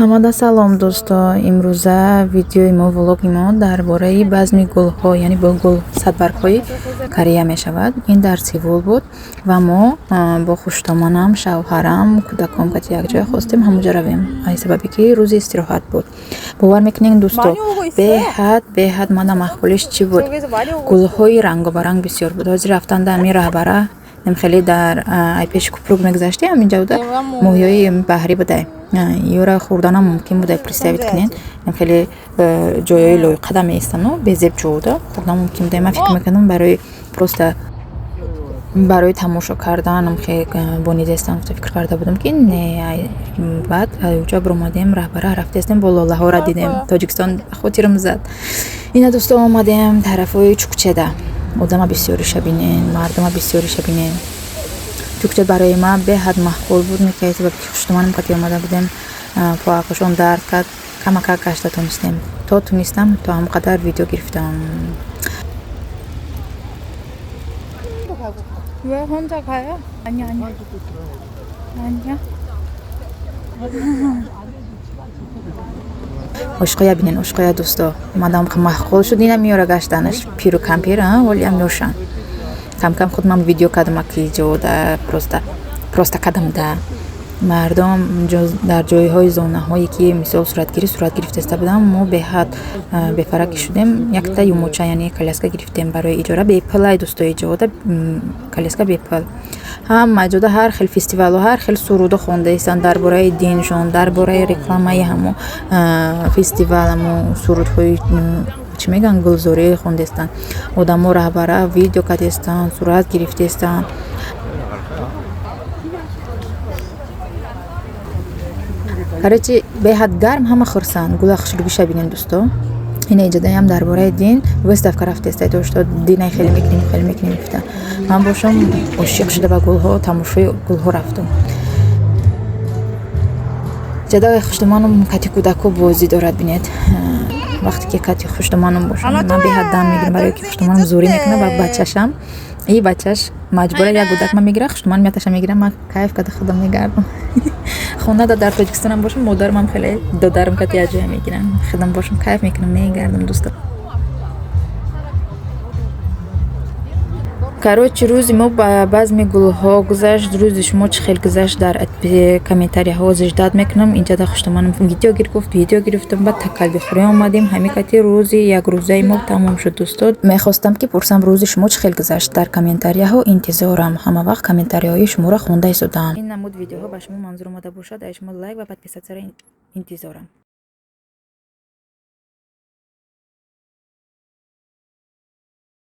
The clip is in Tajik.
Ҳамада салом, дӯсто. Имрӯза видеои мо, влоги мо дар бораи базми гулҳо, яъне гул садбаргҳои Корея мешавад. Ин дар Сеул буд ва мо бо хуштоманам, шавҳарам, кӯдаком кати якҷоя хостем ҳамонҷо равем, ай сабабе ки рӯзи истироҳат буд. Бовар мекунед, дӯсто, беҳад беҳад мана маъқулиш чӣ буд? Гулҳои рангобаранг бисёр буд. Ҳозир рафтан дар ҳамин раҳбара хеле дар ай пеши купрук мегузаштем, ҳаминҷа буда моҳиҳои баҳрӣ будай, ёра хӯрданам мумкин буда. Представить кунед, хеле ҷойҳои лоиқада меистану безеб ҷода хӯрдан мумкин буда. Ман фикр мекардам, барои просто барои тамошо кардан бонидестан гуфта фикр карда будам, ки не. Баъд уҷа биромадем, раҳбара рафтестем, бо лолаҳоро дидем, Тоҷикистон хотирам зад. Ина, дӯсто, омадем тарафҳои Чукчеда. Одама бисёриша бинен, мардума бисёриша бинен. Чукче барои ман беҳад маъқул буд, мекай сабаби ки хуштуманам қати омада будем, поакошон дард кард, камакак гашта тонистем. То тунистам, то ҳам қадар видео гирифтам. 왜 혼자 가요? 아니, 아니. 아니야. Ошқоя бинен, ошқоя, дӯсто. Мадам маъқул шуд ина миёра гаштанаш. Пиру кампир ҳолиам ёшанд. Камкам худ ман видео кардам, аки ҷода просто просто кардам. Да мардум дар ҷойҳои зонаҳое ки мисол суратгирӣ сурат гирифтаиста будам, мо беҳад бефарақӣ шудем. Якта юмоча, яъне коляска гирифтем барои иҷора, бепулай, дӯстои, ҷода коляска бепул. Ҳама ҷода ҳар хел фестивалу ҳар хел сурудо хондаистанд дар бораи диншон, дар бораи рекламаи ҳамо фестивал, ҳамо сурудҳои чӣ мегӯянд, гулзорӣ хондаистанд. Одамо раҳбара видео кардистанд, сурат гирифтаистанд. Короче, беҳад гарм, ҳама хурсанд. Гула хушрӯбиша бинем, дӯсто. Ина иҷодаям дар бораи дин выставка рафтеста, дошто динай хеле мекунем, хеле мекунем гуфта. Ман бошам ошиқ шуда ба гулҳо, тамошои гулҳо рафтам. Ҷадаи хуштуманам кати кӯдако бозӣ дорад, бинед. Вақте ки кати хуштуманам бошам, ман беҳад дам мегирам, барое ки хуштуманам зӯрӣ мекунад ва бачашам и бачаш маҷбура як гудак ман мегира, хуштуманам яташа мегира, ман кайф карда худам мегардам. Хонада дар Тоҷикистонам бошам, модарам хеле додарам кати якҷоя мегирам, худам бошам, кайф мекунам, мегардам, дӯсто. Короче, рӯзи мо ба базми гулҳо гузашт. Рӯзи шумо чӣ хел гузашт, дар комментарияҳо ждать мекунам. Инҷада хуштуманам видео гир гуфт, видео гирифтам, баъд такалбихӯрӣ омадем. Ҳамин кати рӯзи якрӯзаи мо тамом шуд, дӯсто. Мехостам ки пурсам, рӯзи шумо чӣ хел гузашт? Дар комментарияҳо интизорам, ҳама вақт комментарияҳои шуморо хонда истодаам. Ин намуд видеоҳо ба шумо манзур омада бошад, аз шумо лайк ва подписатсияро интизорам.